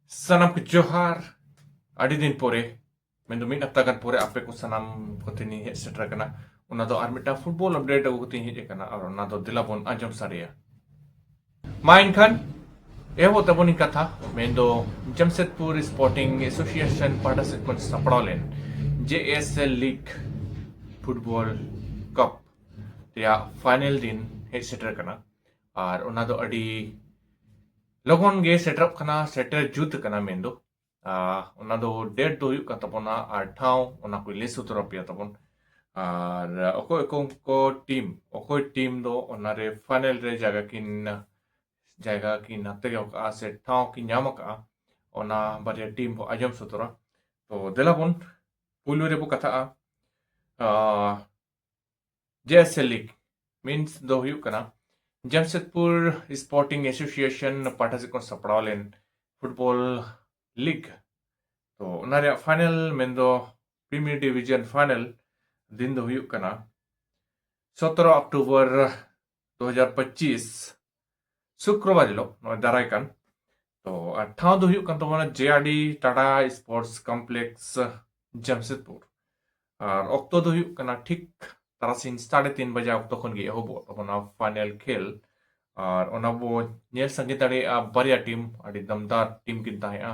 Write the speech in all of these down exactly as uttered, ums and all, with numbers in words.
ᱥᱟᱱᱟᱢ ᱠᱚ ᱡᱚᱦᱟᱨ᱾ ᱟᱹᱰᱤ ᱫᱤᱱ ᱯᱚᱨᱮ, ᱢᱮᱱᱫᱚ ᱢᱤᱫ ᱦᱟᱯᱛᱟ ᱜᱟᱱ ᱯᱚᱨᱮ ᱟᱯᱮ ᱠᱚ ᱥᱟᱱᱟᱢ ᱠᱚ ᱴᱷᱮᱱᱤᱧ ᱦᱮᱡ ᱥᱮᱴᱮᱨ ᱟᱠᱟᱱᱟ᱾ ᱚᱱᱟ ᱫᱚ ᱟᱨ ᱢᱤᱫᱴᱟᱝ ᱯᱷᱩᱴᱵᱚᱞ ᱟᱯᱰᱮᱴ ᱟᱹᱜᱩ ᱠᱟᱛᱮᱧ ᱦᱮᱡ ᱟᱠᱟᱱᱟ, ᱟᱨ ᱚᱱᱟ ᱫᱚ ᱫᱮᱞᱟ ᱵᱚᱱ ᱟᱸᱡᱚᱢ ᱥᱟᱰᱮᱭᱟ᱾ ᱢᱟ ᱮᱱᱠᱷᱟᱱ ᱮᱦᱚᱵᱚᱜ ᱛᱟᱵᱚᱱᱤᱧ ᱠᱟᱛᱷᱟ᱾ ᱢᱮᱱᱫᱚ ᱡᱟᱢᱥᱮᱫᱽᱯᱩᱨ ᱥᱯᱳᱨᱴᱤᱝ ᱮᱥᱳᱥᱤᱭᱮᱥᱚᱱ ᱯᱟᱦᱴᱟ ᱥᱮᱫ ᱠᱷᱚᱱ ᱥᱟᱯᱲᱟᱣ ᱞᱮᱱ ᱡᱮ ᱮᱥ ᱮᱞ ᱞᱤᱜᱽ ᱯᱷᱩᱴᱵᱚᱞ ᱠᱟᱯ ᱨᱮᱭᱟᱜ ᱯᱷᱟᱭᱱᱮᱞ ᱫᱤᱱ ᱦᱮᱡ ᱥᱮᱴᱮᱨ ᱟᱠᱟᱱᱟ, ᱟᱨ ᱚᱱᱟ ᱫᱚ ᱟᱹᱰᱤ ᱞᱚᱜᱚᱱ ᱜᱮ ᱥᱮᱴᱮᱨᱚᱜ ᱠᱟᱱᱟ, ᱥᱮᱴᱮᱨ ᱡᱩᱛ ᱟᱠᱟᱱᱟ᱾ ᱢᱮᱱᱫᱚ ᱟᱨ ᱚᱱᱟ ᱫᱚ ᱰᱮᱴ ᱫᱚ ᱦᱩᱭᱩᱜ ᱠᱟᱱ ᱛᱟᱵᱚᱱᱟ ᱟᱨ ᱴᱷᱟᱶ, ᱚᱱᱟ ᱠᱚ ᱞᱟᱹᱭ ᱥᱚᱫᱚᱨ ᱟᱯᱮᱭᱟ ᱛᱟᱵᱚᱱ᱾ ᱟᱨ ᱚᱠᱚᱭ ᱚᱠᱚᱭ ᱠᱚ ᱴᱤᱢ, ᱚᱠᱚᱭ ᱴᱤᱢ ᱫᱚ ᱚᱱᱟᱨᱮ ᱯᱷᱟᱭᱱᱮᱞ ᱨᱮ ᱡᱟᱭᱜᱟ ᱠᱤᱱ, ᱡᱟᱭᱜᱟ ᱠᱤᱱ ᱦᱟᱛᱮ ᱟᱠᱟᱫᱼᱟ ᱥᱮ ᱴᱷᱟᱶ ᱠᱤᱱ ᱧᱟᱢ ᱟᱠᱟᱫᱼᱟ, ᱚᱱᱟ ᱵᱟᱨᱭᱟ ᱴᱤᱢ ᱵᱚ ᱟᱸᱡᱚᱢ ᱥᱚᱫᱚᱨᱟ᱾ ᱛᱚ ᱫᱮᱞᱟ ᱵᱚᱱ ᱯᱩᱭᱞᱩ ᱨᱮᱵᱚ ᱠᱟᱛᱷᱟᱜᱼᱟ ᱡᱮ ᱮᱥ ᱮᱞ ᱞᱤᱜᱽ, ᱢᱤᱱᱥ ᱫᱚ ᱦᱩᱭᱩᱜ ᱠᱟᱱᱟ ᱡᱟᱢᱥᱮᱫᱽᱯᱩᱨ ᱥᱯᱳᱨᱴᱤᱝ ᱮᱥᱳᱥᱤᱭᱮᱥᱚᱱ ᱯᱟᱦᱴᱟ ᱥᱮᱫ ᱠᱷᱚᱱ ᱥᱟᱯᱲᱟᱣ ᱞᱮᱱ ᱯᱷᱩᱴᱵᱚᱞ ᱞᱤᱜᱽ᱾ ᱛᱚ ᱚᱱᱟ ᱨᱮᱭᱟᱜ ᱯᱷᱟᱭᱱᱮᱞ, ᱢᱮᱱᱫᱚ ᱯᱨᱤᱢᱤᱭᱟᱨ ᱰᱤᱵᱤᱡᱚᱱ ᱯᱷᱟᱭᱱᱮᱞ ᱫᱤᱱ ᱫᱚ ᱦᱩᱭᱩᱜ ᱠᱟᱱᱟ ᱥᱚᱛᱨᱚ ᱚᱠᱴᱳᱵᱚᱨ ᱫᱩ ᱦᱟᱡᱟᱨ ᱯᱚᱸᱪᱤᱥ, ᱥᱩᱠᱨᱚᱵᱟᱨ ᱦᱤᱞᱳᱜ, ᱱᱚᱜᱼᱚᱭ ᱫᱟᱨᱟᱭ ᱠᱟᱱ᱾ ᱛᱚ ᱟᱨ ᱴᱷᱟᱶ ᱫᱚ ᱦᱩᱭᱩᱜ ᱠᱟᱱ ᱛᱟᱵᱚᱱᱟ ᱡᱮ ᱟᱨ ᱰᱤ ᱴᱟᱴᱟ ᱥᱯᱳᱨᱴᱥ ᱠᱚᱢᱯᱞᱮᱠᱥ, ᱡᱟᱢᱥᱮᱫᱽᱯᱩᱨ᱾ ᱟᱨ ᱚᱠᱛᱚ ᱫᱚ ᱦᱩᱭᱩᱜ ᱠᱟᱱᱟ ᱴᱷᱤᱠ ᱛᱟᱨᱟᱥᱤᱧ ᱥᱟᱲᱮ ᱛᱤᱱ ᱵᱟᱡᱟ ᱚᱠᱛᱚ ᱠᱷᱚᱱ ᱜᱮ ᱮᱦᱚᱵᱚᱜ ᱛᱟᱵᱚᱱᱟ ᱯᱷᱟᱭᱱᱮᱞ ᱠᱷᱮᱞ᱾ ᱟᱨ ᱚᱱᱟ ᱵᱚ ᱧᱮᱞ ᱥᱟᱸᱜᱮ ᱫᱟᱲᱮᱭᱟᱜᱼᱟ, ᱵᱟᱨᱭᱟ ᱴᱤᱢ, ᱟᱹᱰᱤ ᱫᱟᱢᱫᱟᱨ ᱴᱤᱢ ᱠᱤᱱ ᱛᱟᱦᱮᱸᱜᱼᱟ᱾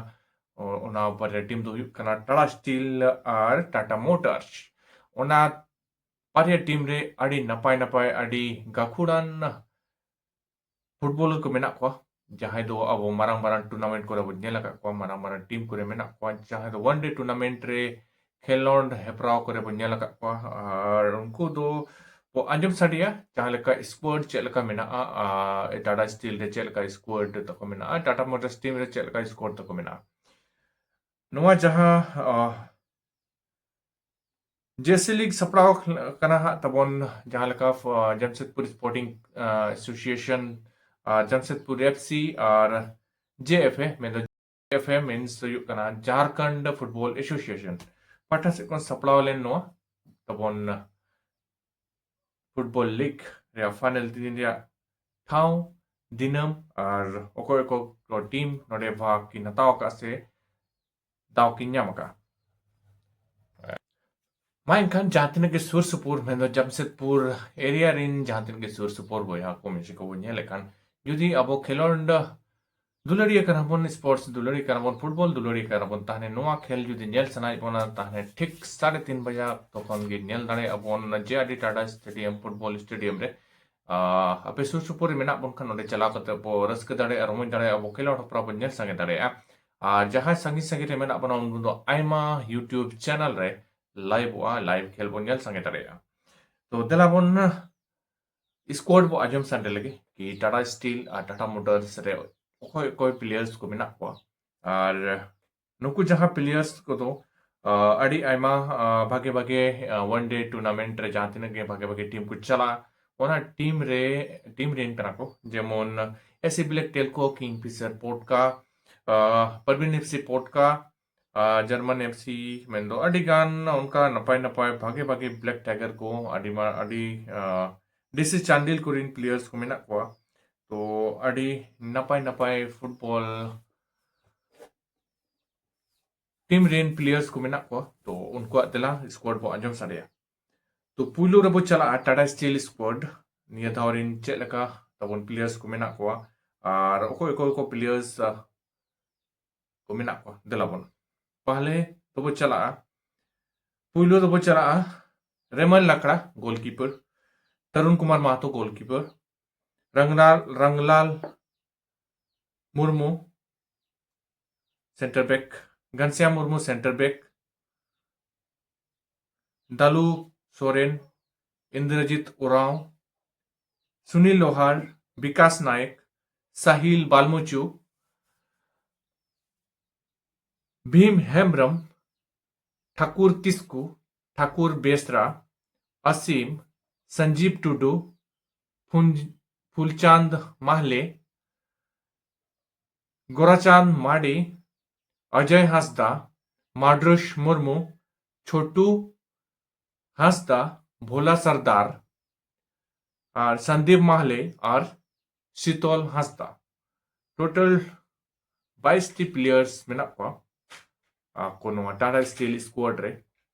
ᱚ-, ᱚᱱᱟ ᱵᱟᱨᱭᱟ ᱴᱤᱢ ᱫᱚ ᱦᱩᱭᱩᱜ ᱠᱟᱱᱟ ᱴᱟᱴᱟ ᱥᱴᱤᱞ ᱟᱨ ᱴᱟᱴᱟ ᱢᱳᱴᱟᱨᱥ᱾ ᱚᱱᱟ ᱵᱟᱨᱭᱟ ᱴᱤᱢ ᱨᱮ ᱟᱹᱰᱤ ᱱᱟᱯᱟᱭ ᱱᱟᱯᱟᱭ, ᱟᱹᱰᱤ ᱜᱟᱹᱠᱷᱩᱲᱟᱱ ᱯᱷᱩᱴᱵᱚᱞᱟᱨ ᱠᱚ ᱢᱮᱱᱟᱜ ᱠᱚᱣᱟ, ᱡᱟᱦᱟᱸᱭ ᱫᱚ ᱟᱵᱚ ᱢᱟᱨᱟᱝ ᱢᱟᱨᱟᱝ ᱴᱩᱨᱱᱟᱢᱮᱱᱴ ᱠᱚᱨᱮ ᱵᱚᱱ ᱧᱮᱞ ᱟᱠᱟᱫ ᱠᱚᱣᱟ, ᱢᱟᱨᱟᱝ ᱢᱟᱨᱟᱝ ᱴᱤᱢ ᱠᱚᱨᱮ ᱢᱮᱱᱟᱜ ᱠᱚᱣᱟ, ᱡᱟᱦᱟᱸᱭ ᱫᱚ ᱚᱣᱟᱱ ᱰᱮ ᱴᱩᱨᱱᱟᱢᱮᱱᱴ ᱨᱮ ᱠᱷᱮᱞᱳᱸᱰ ᱦᱮᱯᱨᱟᱣ ᱠᱚᱨᱮ ᱵᱚᱱ ᱧᱮᱞ ᱟᱠᱟᱫ ᱠᱚᱣᱟ᱾ ᱟᱨ ᱩᱱᱠᱩ ᱫᱚ ᱵᱚ ᱟᱸᱡᱚᱢ ᱥᱟᱰᱮᱭᱟ ᱡᱟᱦᱟᱸ ᱞᱮᱠᱟ ᱥᱠᱳᱣᱟᱰ ᱪᱮᱫ ᱞᱮᱠᱟ ᱢᱮᱱᱟᱜᱼᱟ, ᱟᱨ ᱴᱟᱴᱟ ᱥᱴᱤᱞ ᱨᱮ ᱪᱮᱫ ᱞᱮᱠᱟ ᱥᱠᱳᱣᱟᱰ ᱛᱟᱠᱚ ᱢᱮᱱᱟᱜᱼᱟ, ᱴᱟᱴᱟ ᱢᱳᱴᱟᱨᱥ ᱴᱤᱢ ᱨᱮ ᱪᱮᱫ ᱞᱮᱠᱟ ᱥᱠᱳᱣᱟᱰ ᱛᱟᱠᱚ ᱢᱮᱱᱟᱜᱼᱟ᱾ ᱱᱚᱣᱟ ᱡᱟᱦᱟᱸ, ᱟᱨ, ᱡᱮ ᱮᱥ ᱮᱞ ᱞᱤᱜᱽ ᱥᱟᱯᱲᱟᱣ ᱠᱟᱱᱟ ᱦᱟᱸᱜ ᱛᱟᱵᱚᱱ, ᱡᱟᱦᱟᱸ ᱞᱮᱠᱟ, ᱟᱨ, ᱡᱟᱢᱥᱮᱫᱽᱯᱩᱨ ᱥᱯᱳᱨᱴᱤᱝ, ᱟᱨ, ᱮᱥᱳᱥᱤᱭᱮᱥᱚᱱ, ᱟᱨ, ᱡᱟᱢᱥᱮᱫᱽᱯᱩᱨ ᱮᱯᱷ ᱥᱤ ᱟᱨ ᱡᱮ ᱮᱯᱷ ᱮ, ᱢᱮᱱᱫᱚ ᱡᱮ ᱮᱯᱷ ᱮ ᱢᱤᱱᱥ ᱦᱩᱭᱩᱜ ᱠᱟᱱᱟ ᱡᱷᱟᱨᱠᱷᱚᱸᱰ ᱯᱷᱩᱴᱵᱚᱞ ᱮᱥᱳᱥᱤᱭᱮᱥᱚᱱ ᱯᱟᱦᱴᱟ ᱥᱮᱫ ᱠᱷᱚᱱ ᱥᱟᱯᱲᱟᱣ ᱞᱮᱱ ᱱᱚᱣᱟ ᱛᱟᱵᱚᱱ ᱯᱷᱩᱴᱵᱚᱞ ᱞᱤᱜᱽ ᱨᱮᱭᱟᱜ ᱯᱷᱟᱭᱱᱮᱞ ᱫᱤᱱ ᱨᱮᱭᱟᱜ ᱴᱷᱟᱶ ᱫᱤᱱᱟᱹᱢ ᱟᱨ ᱚᱠᱚᱭ ᱚᱠᱚᱭ ᱠᱚ ᱴᱤᱢ ᱱᱚᱰᱮ ᱵᱷᱟᱜᱽ ᱠᱤᱱ ᱦᱟᱛᱟᱣ ᱟᱠᱟᱫ ᱥᱮ ᱫᱟᱣ ᱠᱤᱱ ᱧᱟᱢ ᱟᱠᱟᱫ᱾ ᱢᱟ ᱮᱱᱠᱷᱟᱱ ᱡᱟᱦᱟᱸ ᱛᱤᱱᱟᱹᱜ ᱜᱮ ᱥᱩᱨ ᱥᱩᱯᱩᱨ, ᱢᱮᱱᱫᱚ ᱡᱟᱢᱥᱮᱫᱽᱯᱩᱨ ᱮᱨᱤᱭᱟ ᱨᱮᱱ ᱡᱟᱦᱟᱸ ᱛᱤᱱᱟᱹᱜ ᱜᱮ ᱥᱩᱨ ᱥᱩᱯᱩᱨ ᱵᱚᱭᱦᱟ ᱠᱚ ᱢᱤᱥᱤ ᱠᱚᱵᱚᱱ ᱧᱮᱞᱮᱫ ᱠᱟᱱ, ᱡᱩᱫᱤ ᱟᱵᱚ ᱠᱷᱮᱞᱳᱰ ᱫᱩᱞᱟᱹᱲᱤᱭᱟᱹ ᱠᱟᱱᱟ ᱵᱚᱱ, ᱥᱯᱳᱨᱴᱥ ᱫᱩᱞᱟᱹᱲᱤᱭᱟᱹ ᱠᱟᱱᱟ ᱵᱚᱱ, ᱯᱷᱩᱴᱵᱚᱞ ᱫᱩᱞᱟᱹᱲᱤᱭᱟᱹ ᱠᱟᱱᱟ ᱵᱚᱱ, ᱛᱟᱦᱞᱮ ᱱᱚᱣᱟ ᱠᱷᱮᱞ ᱡᱩᱫᱤ ᱧᱮᱞ ᱥᱟᱱᱟᱭᱮᱫ ᱵᱚᱱᱟ, ᱛᱟᱦᱞᱮ ᱴᱷᱤᱠ ᱥᱟᱲᱮ ᱛᱤᱱ ᱵᱟᱡᱟ ᱛᱚᱠᱷᱚᱱ ᱜᱮ ᱧᱮᱞ ᱫᱟᱲᱮᱭᱟᱜᱼᱟ ᱵᱚᱱ ᱡᱮ ᱟᱨ ᱰᱤ ᱴᱟᱴᱟ ᱥᱴᱮᱰᱤᱭᱟᱢ, ᱯᱷᱩᱴᱵᱚᱞ ᱥᱴᱮᱰᱤᱭᱟᱢ ᱨᱮ᱾ ᱟᱨ ᱟᱯᱮ ᱥᱩᱨ ᱥᱩᱯᱩᱨ ᱨᱮ ᱢᱮᱱᱟᱜ ᱵᱚᱱ ᱠᱷᱟᱱ, ᱱᱚᱰᱮ ᱪᱟᱞᱟᱣ ᱠᱟᱛᱮ ᱵᱚ ᱨᱟᱹᱥᱠᱟᱹ ᱫᱟᱲᱮᱭᱟᱜᱼᱟ, ᱨᱚᱢᱚᱡᱽ ᱫᱟᱲᱮᱭᱟᱜᱼᱟ, ᱟᱵᱚ ᱠᱷᱮᱞᱳᱰ ᱦᱮᱯᱨᱟᱣ ᱵᱚᱱ ᱧᱮᱞ ᱥᱟᱸᱜᱮ ᱫᱟᱲᱮᱭᱟᱜᱼᱟ᱾ ᱟᱨ ᱡᱟᱦᱟᱸᱭ ᱥᱟᱺᱜᱤᱧ ᱥᱟᱺᱜᱤᱧ ᱨᱮ ᱢᱮᱱᱟᱜ ᱵᱚᱱᱟ, ᱩᱱᱠᱩ ᱫᱚ ᱟᱭᱢᱟ YouTube ᱪᱮᱱᱮᱞ ᱨᱮ ᱞᱟᱭᱤᱵᱷᱚᱜᱼᱟ, ᱞᱟᱭᱤᱵᱷ ᱠᱷᱮᱞ ᱵᱚᱱ ᱧᱮᱞ ᱥᱟᱸᱜᱮ ᱫᱟᱲᱮᱭᱟᱜᱼᱟ᱾ ᱛᱚ ᱫᱮᱞᱟ ᱵᱚᱱ ᱥᱠᱳᱣᱟᱰ ᱵᱚ ᱟᱸᱡᱚᱢ ᱥᱟᱰᱮ ᱞᱮᱜᱮ ᱠᱤ ᱴᱟᱴᱟ ᱥᱴᱤᱞ ᱟᱨ ᱴᱟᱴᱟ ᱢᱳᱴᱚᱨᱥ ᱨᱮ ᱚᱠᱚᱭ ᱚᱠᱚᱭ ᱯᱞᱮᱭᱟᱨᱥ ᱠᱚ ᱢᱮᱱᱟᱜ ᱠᱚᱣᱟ᱾ ᱟᱨ ᱱᱩᱠᱩ ᱡᱟᱦᱟᱸ ᱯᱞᱮᱭᱟᱨᱥ ᱠᱚᱫᱚ, ᱟᱹᱰᱤ ᱟᱭᱢᱟ ᱵᱷᱟᱜᱮ ᱵᱷᱟᱜᱮ ᱚᱣᱟᱱ ᱰᱮ ᱴᱩᱨᱱᱟᱢᱮᱱᱴ ᱨᱮ ᱡᱟᱦᱟᱸ ᱛᱤᱱᱟᱹᱜ ᱜᱮ ᱵᱷᱟᱜᱮ ᱵᱷᱟᱜᱮ ᱴᱤᱢ ᱠᱚ ᱪᱟᱞᱟᱜᱼᱟ, ᱚᱱᱟ ᱴᱤᱢ ᱨᱮ, ᱴᱤᱢ ᱨᱮᱱ ᱠᱟᱱᱟ ᱠᱚ᱾ ᱡᱮᱢᱚᱱ ᱮᱥᱤ ᱵᱞᱮᱠ ᱴᱮᱞᱠᱳ, ᱠᱤᱝ ᱯᱷᱤᱥᱟᱨ ᱯᱳᱴᱠᱟ, ᱯᱟᱨᱵᱤᱱ ᱮᱯᱷᱥᱤ ᱯᱳᱴᱠᱟ, ᱡᱟᱨᱢᱟᱱ ᱮᱯᱷᱥᱤ, ᱢᱮᱱᱫᱚ ᱟᱹᱰᱤ ᱜᱟᱱ ᱚᱱᱠᱟ ᱱᱟᱯᱟᱭ ᱱᱟᱯᱟᱭ ᱵᱷᱟᱜᱮ ᱵᱷᱟᱜᱮ ᱵᱞᱮᱠ ᱴᱟᱭᱜᱟᱨ ᱠᱚ, ᱟᱹᱰᱤ ᱢᱟ-, ᱟᱹᱰᱤ ᱰᱤᱥᱤ ᱪᱟᱱᱰᱤᱞ ᱠᱚᱨᱮᱱ ᱯᱞᱮᱭᱟᱨᱥ ᱠᱚ ᱢᱮᱱᱟᱜ ᱠᱚᱣᱟ᱾ ᱛᱚ ᱟᱹᱰᱤ ᱱᱟᱯᱟᱭ ᱱᱟᱯᱟᱭ ᱯᱷᱩᱴᱵᱚᱞ ᱴᱤᱢ ᱨᱮᱱ ᱯᱞᱮᱭᱟᱨᱥ ᱠᱚ ᱢᱮᱱᱟᱜ ᱠᱚᱣᱟ᱾ ᱛᱚ ᱩᱱᱠᱩᱣᱟᱜ ᱛᱮᱞᱟ ᱥᱠᱳᱣᱟᱰ ᱵᱚ ᱟᱸᱡᱚᱢ ᱥᱟᱰᱮᱭᱟ᱾ ᱛᱚ ᱯᱩᱭᱞᱩ ᱨᱮᱵᱚ ᱪᱟᱞᱟᱜᱼᱟ ᱴᱟᱴᱟ ᱥᱴᱤᱞ ᱥᱠᱳᱣᱟᱰ᱾ ᱱᱤᱭᱟᱹ ᱫᱷᱟᱣ ᱨᱮᱱ ᱪᱮᱫ ᱞᱮᱠᱟ ᱛᱟᱵᱚᱱ ᱯᱞᱮᱭᱟᱨᱥ ᱠᱚ ᱢᱮᱱᱟᱜ ᱠᱚᱣᱟ ᱟᱨ ᱚᱠᱚᱭ ᱚᱠᱚᱭ ᱠᱚ ᱯᱞᱮᱭᱟᱨᱥ ᱠᱚ ᱢᱮᱱᱟᱜ ᱠᱚᱣᱟ, ᱫᱮᱞᱟ ᱵᱚᱱ᱾ ᱯᱟᱦᱞᱮ ᱫᱚᱵᱚ ᱪᱟᱞᱟᱜᱼᱟ, ᱯᱩᱭᱞᱩ ᱫᱚᱵᱚ ᱪᱟᱞᱟᱜᱼᱟ ᱨᱮᱢᱟᱞ ᱞᱟᱠᱲᱟ, ᱜᱳᱞᱠᱤᱯᱟᱨ, ᱛᱟᱨᱩᱱ ᱠᱩᱢᱟᱨ ᱢᱟᱦᱟᱛᱚ, ᱜᱳᱞᱠᱤᱯᱟᱨ, ᱨᱟᱝᱞᱟᱞ, ᱨᱟᱝᱞᱟᱞ ᱢᱩᱨᱢᱩ, ᱥᱮᱱᱴᱟᱨ ᱵᱮᱠ, ᱜᱷᱟᱱᱥᱤᱭᱟᱢ ᱢᱩᱨᱢᱩ, ᱥᱮᱱᱴᱟᱨ ᱵᱮᱠ, ᱫᱟᱞᱩ ᱥᱚᱨᱮᱱ, ᱤᱱᱫᱨᱚᱡᱤᱛ ᱳᱨᱟᱸᱣ, ᱥᱩᱱᱤᱞ ᱞᱳᱦᱟᱨ, ᱵᱤᱠᱟᱥ ᱱᱟᱭᱮᱠ, ᱥᱟᱦᱤᱞ ᱵᱟᱞᱢᱩᱪᱩ, ᱵᱷᱤᱢ ᱦᱮᱢᱵᱨᱚᱢ, ᱴᱷᱟᱠᱩᱨ ᱠᱤᱥᱠᱩ, ᱴᱷᱟᱠᱩᱨ ᱵᱮᱥᱨᱟ, ᱟᱥᱤᱢ, ᱥᱚᱧᱡᱤᱵ ᱴᱩᱰᱩ, ᱯᱷᱩᱱ-, ᱯᱷᱩᱞᱪᱟᱸᱫ ᱢᱟᱦᱞᱮ, ᱜᱳᱨᱟᱪᱟᱸᱫ ᱢᱟᱨᱰᱤ, ᱚᱡᱚᱭ ᱦᱟᱸᱥᱫᱟ, ᱢᱟᱰᱨᱩᱥ ᱢᱩᱨᱢᱩ, ᱪᱷᱳᱴᱩ ᱦᱟᱸᱥᱫᱟ, ᱵᱷᱳᱞᱟ ᱥᱟᱨᱫᱟᱨ, ᱟᱨ ᱥᱚᱱᱫᱤᱯ ᱢᱟᱦᱞᱮ ᱟᱨ ᱥᱤᱛᱚᱞ ᱦᱟᱸᱥᱫᱟ᱾ ᱴᱳᱴᱟᱞ ᱵᱟᱭᱤᱥ ᱴᱤ ᱯᱞᱮᱭᱟᱨᱥ ᱢᱮᱱᱟᱜ ᱠᱚᱣᱟ ᱟᱠᱚ ᱱᱚᱣᱟ ᱴᱟᱴᱟ ᱥᱴᱤᱞ ᱥᱠᱳᱣᱟᱰ ᱨᱮ᱾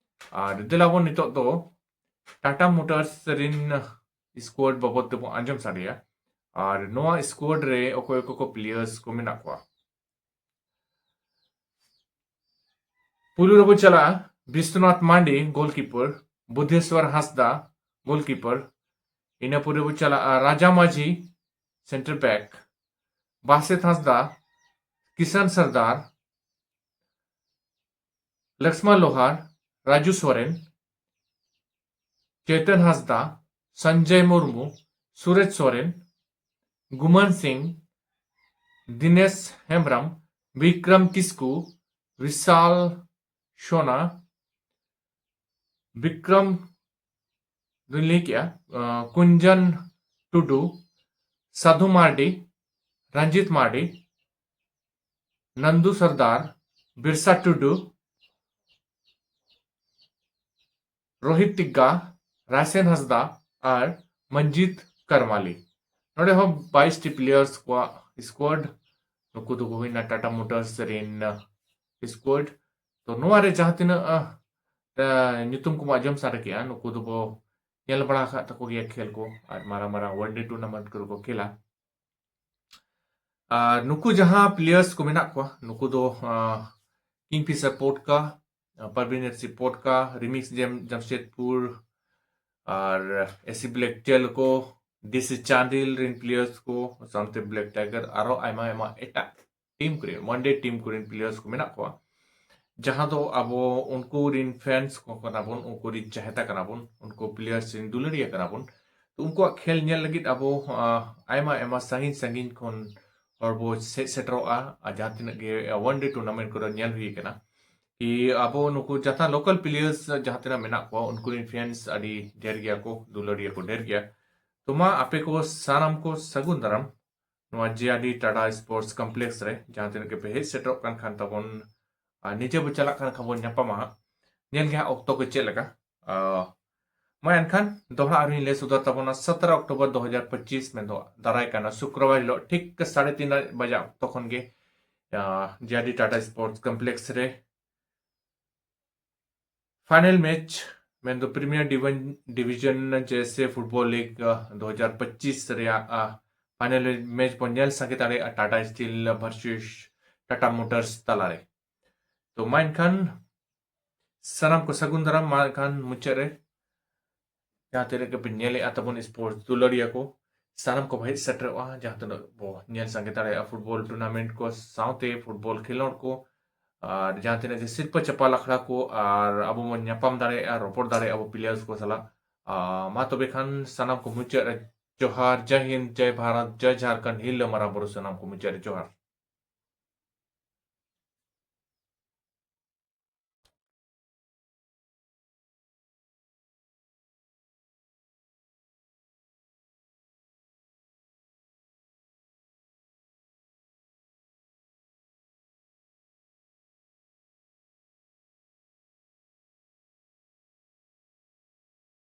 ᱟᱨ ᱫᱮᱞᱟ ᱵᱚᱱ ᱱᱤᱛᱚᱜ ᱫᱚ ᱴᱟᱴᱟ ᱢᱳᱴᱟᱨᱥ ᱨᱤᱱ ᱥᱠᱳᱣᱟᱰ ᱵᱟᱵᱚᱫ ᱛᱮᱵᱚᱱ ᱟᱸᱡᱚᱢ ᱥᱟᱰᱮᱭᱟ᱾ ᱟᱨ ᱱᱚᱣᱟ ᱥᱠᱳᱣᱟᱰ ᱨᱮ ᱚᱠᱚᱭ ᱚᱠᱚᱭ ᱠᱚ ᱯᱞᱮᱭᱟᱨᱥ ᱠᱚ ᱢᱮᱱᱟᱜ ᱠᱚᱣᱟ᱾ ᱯᱩᱭᱞᱩ ᱨᱮᱵᱚ ᱪᱟᱞᱟᱜᱼᱟ ᱵᱤᱥᱣᱚᱱᱟᱛᱷ ᱢᱟᱱᱰᱤ, ᱜᱳᱞᱠᱤᱯᱟᱨ, ᱵᱩᱫᱷᱮᱥᱣᱚᱨ ᱦᱟᱸᱥᱫᱟ, ᱜᱳᱞᱠᱤᱯᱟᱨ᱾ ᱤᱱᱟᱹ ᱯᱚᱨᱮ ᱵᱚ ᱪᱟᱞᱟᱜᱼᱟ ᱨᱟᱡᱟ ᱢᱟᱹᱡᱷᱤ, ᱥᱮᱱᱴᱟᱨ ᱵᱮᱠ, ᱵᱟᱥᱮᱛ ᱦᱟᱸᱥᱫᱟ, ᱠᱤᱥᱟᱱ ᱥᱚᱨᱫᱟᱨ, ᱞᱚᱠᱥᱢᱚᱱ ᱞᱳᱦᱟᱨ, ᱨᱟᱡᱩ ᱥᱚᱨᱮᱱ, ᱪᱮᱛᱚᱱ ᱦᱟᱸᱥᱫᱟ, ᱥᱚᱧᱡᱚᱭ ᱢᱩᱨᱢᱩ, ᱥᱩᱨᱮᱡᱽ ᱥᱚᱨᱮᱱ, ᱜᱩᱢᱟᱱ ᱥᱤᱝ, ᱫᱤᱱᱮᱥ ᱦᱮᱢᱵᱨᱚᱢ, ᱵᱤᱠᱨᱚᱢ ᱠᱤᱥᱠᱩ, ᱵᱤᱥᱟᱞ ᱥᱳᱱᱟ, ᱵᱤᱠᱨᱚᱢ ᱫᱩᱧ ᱞᱟᱹᱭ ᱠᱮᱜᱼᱟ, ᱟᱸ, ᱠᱩᱧᱡᱚᱱ ᱴᱩᱰᱩ, ᱥᱟᱫᱷᱩ ᱢᱟᱨᱰᱤ, ᱨᱚᱧᱡᱤᱛ ᱢᱟᱨᱰᱤ, ᱱᱟᱱᱫᱩ ᱥᱚᱨᱫᱟᱨ, ᱵᱤᱨᱥᱟ ᱴᱩᱰᱩ, ᱨᱳᱦᱤᱛ ᱴᱤᱜᱜᱟ, ᱨᱟᱭᱥᱮᱱ ᱦᱟᱸᱥᱫᱟ ᱟᱨ ᱢᱚᱱᱡᱤᱛ ᱠᱟᱨᱢᱟᱞᱤ᱾ ᱱᱚᱰᱮ ᱦᱚᱸ ᱵᱟᱭᱤᱥ ᱴᱤ ᱯᱞᱮᱭᱟᱨᱥ ᱠᱚᱣᱟᱜ ᱥᱠᱳᱣᱟᱰ᱾ ᱱᱩᱠᱩ ᱫᱚᱠᱚ ᱦᱩᱭᱱᱟ ᱴᱟᱴᱟ ᱢᱳᱴᱟᱨᱥ ᱨᱮᱱ ᱥᱠᱳᱣᱟᱰ᱾ ᱛᱚ ᱱᱚᱣᱟ ᱨᱮ ᱡᱟᱦᱟᱸ ᱛᱤᱱᱟᱹᱜ, ᱟᱦ, ᱧᱩᱛᱩᱢ ᱠᱚᱵᱚ ᱟᱸᱡᱚᱢ ᱥᱟᱰᱮ ᱠᱮᱜᱼᱟ, ᱱᱩᱠᱩ ᱫᱚᱵᱚ ᱧᱮᱞ ᱵᱟᱲᱟ ᱟᱠᱟᱫ ᱛᱟᱠᱚ ᱜᱮᱭᱟ ᱠᱷᱮᱞ ᱠᱚ, ᱟᱨ ᱢᱟᱨᱟᱝ ᱢᱟᱨᱟᱝ ᱚᱣᱟᱱ ᱰᱮ ᱴᱩᱨᱱᱟᱢᱮᱱᱴ ᱠᱚᱨᱮ ᱠᱚ ᱠᱷᱮᱞᱟ᱾ ᱟᱨ ᱱᱩᱠᱩ ᱡᱟᱦᱟᱸ ᱯᱞᱮᱭᱟᱨᱥ ᱠᱚ ᱢᱮᱱᱟᱜ ᱠᱚᱣᱟ, ᱱᱩᱠᱩ ᱫᱚ, ᱟᱦ, ᱠᱤᱝᱯᱷᱤᱥᱟᱨ ᱯᱳᱴᱠᱟ, ᱟᱦ, ᱯᱟᱨᱵᱷᱤᱱ ᱮᱯᱷ ᱥᱤ ᱯᱳᱴᱠᱟ, ᱨᱤᱢᱤᱠᱥ ᱡᱮᱢ ᱡᱟᱢᱥᱮᱫᱽᱯᱩᱨ, ᱟᱨ ᱮᱥᱤ ᱵᱞᱮᱠ ᱴᱮᱞ ᱠᱚ, ᱰᱤᱥᱤ ᱪᱟᱱᱰᱤᱞ ᱨᱮᱱ ᱯᱞᱮᱭᱟᱨᱥ ᱠᱚ, ᱥᱟᱶᱛᱮ ᱵᱞᱮᱠ ᱴᱟᱭᱜᱟᱨ, ᱟᱨᱚ ᱟᱭᱢᱟ ᱟᱭᱢᱟ ᱮᱴᱟᱜ ᱴᱤᱢ ᱠᱚᱨᱮ, ᱚᱣᱟᱱ ᱰᱮ ᱴᱤᱢ ᱠᱚᱨᱮᱱ ᱯᱞᱮᱭᱟᱨᱥ ᱠᱚ ᱢᱮᱱᱟᱜ ᱠᱚᱣᱟ, ᱡᱟᱦᱟᱸ ᱫᱚ ᱟᱵᱚ ᱩᱱᱠᱩ ᱨᱮᱱ ᱯᱷᱮᱱᱥ ᱠᱚ ᱠᱟᱱᱟ ᱵᱚᱱ, ᱩᱱᱠᱩ ᱨᱮᱱ ᱪᱟᱦᱮᱛᱟ ᱠᱟᱱᱟ ᱵᱚᱱ, ᱩᱱᱠᱩ ᱯᱞᱮᱭᱟᱨᱥ ᱨᱮᱱ ᱫᱩᱞᱟᱹᱲᱤᱭᱟᱹ ᱠᱟᱱᱟ ᱵᱚᱱ᱾ ᱛᱚ ᱩᱱᱠᱩᱣᱟᱜ ᱠᱷᱮᱞ ᱧᱮᱞ ᱞᱟᱹᱜᱤᱫ ᱟᱵᱚ, ᱟᱦ, ᱟᱭᱢᱟ ᱟᱭᱢᱟ ᱥᱟᱺᱜᱤᱧ ᱥᱟᱺᱜᱤᱧ ᱠᱷᱚᱱ ᱦᱚᱲ ᱵᱚ ᱦᱮᱡ ᱥᱮᱴᱮᱨᱚᱜᱼᱟ᱾ ᱟᱨ ᱡᱟᱦᱟᱸ ᱛᱤᱱᱟᱹᱜ ᱜᱮ ᱚᱣᱟᱱ ᱰᱮ ᱴᱩᱨᱱᱟᱢᱮᱱᱴ ᱠᱚᱨᱮ ᱧᱮᱞ ᱦᱩᱭ ᱠᱟᱱᱟ ᱠᱤ ᱟᱵᱚ ᱱᱩᱠᱩ ᱡᱟᱦᱟᱸ ᱞᱳᱠᱟᱞ ᱯᱞᱮᱭᱟᱨᱥ ᱡᱟᱦᱟᱸ ᱛᱤᱱᱟᱹᱜ ᱢᱮᱱᱟᱜ ᱠᱚᱣᱟ, ᱩᱱᱠᱩ ᱨᱮᱱ ᱯᱷᱮᱱᱥ ᱟᱹᱰᱤ ᱰᱷᱮᱨ ᱜᱮᱭᱟ ᱠᱚ, ᱫᱩᱞᱟᱹᱲᱤᱭᱟᱹ ᱠᱚ ᱰᱷᱮᱨ ᱜᱮᱭᱟ᱾ ᱛᱚ ᱢᱟ ᱟᱯᱮ ᱠᱚ ᱥᱟᱱᱟᱢ ᱠᱚ ᱥᱟᱹᱜᱩᱱ ᱫᱟᱨᱟᱢ ᱱᱚᱣᱟ ᱡᱮ ᱟᱨ ᱰᱤ ᱴᱟᱴᱟ ᱥᱯᱳᱨᱴᱥ ᱠᱚᱢᱯᱞᱮᱠᱥ ᱨᱮ, ᱡᱟᱦᱟᱸ ᱛᱤᱱᱟᱹᱜ ᱜᱮᱯᱮ ᱦᱮᱡ ᱥᱮᱴᱮᱨᱚᱜ ᱠᱟᱱ ᱠᱷᱟᱱ ᱛᱟᱵᱚᱱ, ᱟᱨ ᱱᱤᱡᱮ ᱵᱚ ᱪᱟᱞᱟᱜ ᱠᱟᱱ ᱠᱷᱟᱱ ᱵᱚᱱ ᱧᱟᱯᱟᱢᱟ ᱦᱟᱸᱜ᱾ ᱧᱮᱞ ᱜᱮ ᱦᱟᱸᱜ ᱚᱠᱛᱚ ᱠᱚ ᱪᱮᱫ ᱞᱮᱠᱟ᱾ ᱟᱨ ᱢᱟ ᱮᱱᱠᱷᱟᱱ ᱫᱚᱦᱲᱟ ᱟᱨᱦᱚᱸᱧ ᱞᱟᱹᱭ ᱥᱚᱫᱚᱨ ᱛᱟᱵᱚᱱᱟ, ᱥᱚᱛᱨᱚ ᱚᱠᱴᱳᱵᱚᱨ ᱫᱩ ᱦᱟᱡᱟᱨ ᱯᱚᱸᱪᱤᱥ, ᱢᱮᱱᱫᱚ ᱫᱟᱨᱟᱭ ᱠᱟᱱᱟ ᱥᱩᱠᱨᱚᱵᱟᱨ ᱦᱤᱞᱳᱜ ᱴᱷᱤᱠ ᱥᱟᱲᱮ ᱛᱤᱱ ᱵᱟᱡᱟᱜ ᱚᱠᱛᱚ ᱠᱷᱚᱱ ᱜᱮ ᱡᱮ ᱟᱨ ᱰᱤ ᱴᱟᱴᱟ ᱥᱯᱳᱨᱴᱥ ᱠᱚᱢᱯᱞᱮᱠᱥ ᱨᱮ ᱯᱷᱟᱭᱱᱮᱞ ᱢᱮᱪ, ᱢᱮᱱᱫᱚ ᱯᱨᱤᱢᱤᱭᱟᱨ ᱰᱤᱵᱷᱤᱡᱚᱱ ᱡᱮᱭᱥᱮ ᱯᱷᱩᱴᱵᱚᱞ ᱞᱤᱜᱽ ᱫᱩ ᱦᱟᱡᱟᱨ ᱯᱚᱸᱪᱤᱥ ᱨᱮᱭᱟᱜ ᱯᱷᱟᱭᱱᱮᱞ ᱢᱮᱪ ᱵᱚᱱ ᱧᱮᱞ ᱥᱟᱸᱜᱮ ᱫᱟᱲᱮᱭᱟᱜᱼᱟ Tata steel versus Tata motors ᱛᱟᱞᱟᱨᱮ᱾ ᱛᱚ ᱢᱟ ᱮᱱᱠᱷᱟᱱ ᱥᱟᱱᱟᱢ ᱠᱚ ᱥᱟᱹᱜᱩᱱ ᱫᱟᱨᱟᱢ᱾ ᱢᱟ ᱮᱱᱠᱷᱟᱱ ᱢᱩᱪᱟᱹᱫ ᱨᱮ ᱡᱟᱦᱟᱸ ᱛᱤᱱᱟᱹᱜ ᱜᱮᱯᱮ ᱧᱮᱞᱮᱫᱼᱟ ᱛᱟᱵᱚᱱ ᱥᱯᱳᱨᱴᱥ ᱫᱩᱞᱟᱹᱲᱤᱭᱟᱹ ᱠᱚ, ᱥᱟᱱᱟᱢ ᱠᱚ ᱦᱮᱡ ᱥᱮᱴᱮᱨᱚᱜᱼᱟ, ᱡᱟᱦᱟᱸ ᱛᱤᱱᱟᱹᱜ ᱵᱚ ᱧᱮᱞ ᱥᱟᱸᱜᱮ ᱫᱟᱲᱮᱭᱟᱜᱼᱟ ᱯᱷᱩᱴᱵᱚᱞ ᱴᱩᱨᱱᱟᱢᱮᱱᱴ ᱠᱚ ᱥᱟᱶᱛᱮ ᱯᱷᱩᱴᱵᱚᱞ ᱠᱷᱮᱞᱳᱰ ᱠᱚ, ᱟᱨ ᱡᱟᱦᱟᱸ ᱛᱤᱱᱟᱹᱜ ᱜᱮ ᱥᱤᱨᱯᱟᱹ ᱪᱟᱯᱟᱞ ᱟᱠᱷᱲᱟ ᱠᱚ, ᱟᱨ ᱟᱵᱚ ᱵᱚᱱ ᱧᱟᱯᱟᱢ ᱫᱟᱲᱮᱭᱟᱜᱼᱟ, ᱨᱚᱯᱚᱲ ᱫᱟᱲᱮᱭᱟᱜᱼᱟ ᱟᱵᱚ ᱯᱞᱮᱭᱟᱨᱥ ᱠᱚ ᱥᱟᱞᱟᱜ᱾ ᱟᱨ ᱢᱟ ᱛᱚᱵᱮ ᱠᱷᱟᱱ ᱥᱟᱱᱟᱢ ᱠᱚ ᱢᱩᱪᱟᱹᱫ ᱨᱮ ᱡᱚᱦᱟᱨ, ᱡᱟᱭ ᱦᱤᱱᱫ, ᱡᱟᱭ ᱵᱷᱟᱨᱚᱛ, ᱡᱟᱭ ᱡᱷᱟᱨᱠᱷᱚᱸᱰ, ᱦᱤᱨᱞᱟᱹ ᱢᱟᱨᱟᱝ ᱵᱩᱨᱩ ᱥᱟᱱᱟᱢ ᱠᱚ ᱢᱩᱪᱟᱹᱫ ᱨᱮ ᱡᱚᱦᱟᱨ᱾